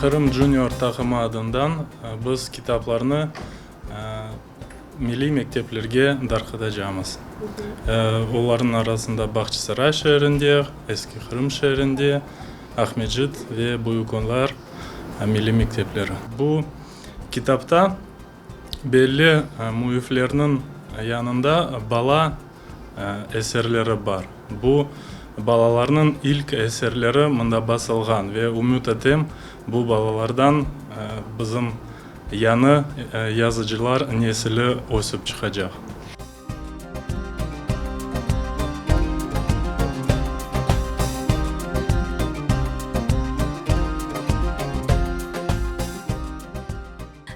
Qırım Junior taqımı adından biz kitaplarnı milliy mekteplerge darqatacamız. Olarnıñ arasında Bağçasaray şeerinde, Eski Qırım şeerinde, Aqmescit ve Büyük Onlar milliy mektepleri. Bu kitapta belli müelliflerniñ yanında bala eserleri bar. Bu balalarnıñ ilk eserleri mında basılğan ve ümüt etem, bu balalardan bizim yañı yazıcılar nesili ösip çıqacaq.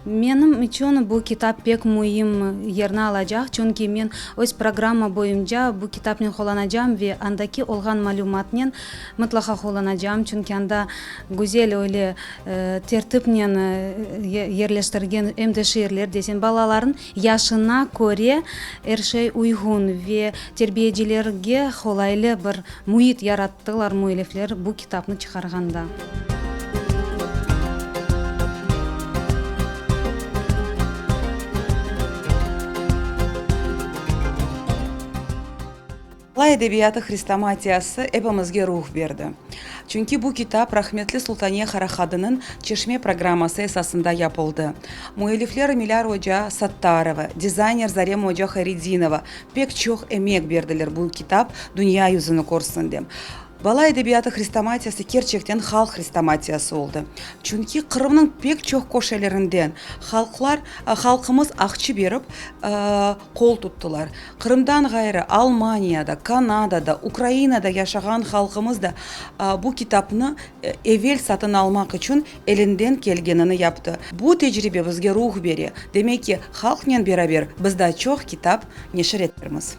Menim içün bu kitap pek müim yerni alacaq, çünki men öz programma boyunca bu kitapnen qullanacam ve andaki olğan malümatnen mıtlaqa qullanacam, çünki anda güzel öyle tertipnen yerleştirgen em de şiirler desen, balalarnıñ yaşına köre er şey uyğun ve terbiyecilerge qolaylı bir müit yarattılar müellifler bu kitapnı çıqarğanda. Bala edebiyatı hrestomatiyası epimizge ruh berdi. Çünki bu kitap rahmetli Sultaniye Qarahadınıñ Çeşme programması esasında yapıldı. Müellifler Milâr oca Sattarova, dizayner Zarema oca Hayredinova pek çoq emek berdiler bu kitap dünya yüzüni körsin dep. Bala edebiyatı hrestomatiyası kerçekten halq hrestomatiyası oldı. Çünki Qırımnıñ pek çoq köşelerinden halqlar, halqımız aqçı berip qol tuttılar. Qırımdan ğayrı Almaniyada, Kanadada, Ukrainada yaşağan halqımız da bu kitapnı evel satın almaq içün elinden kelgenini yaptı. Bu tecribe bizge ruh bere. Demek ki, halqnen beraber biz daa çoq kitap neşir etermiz.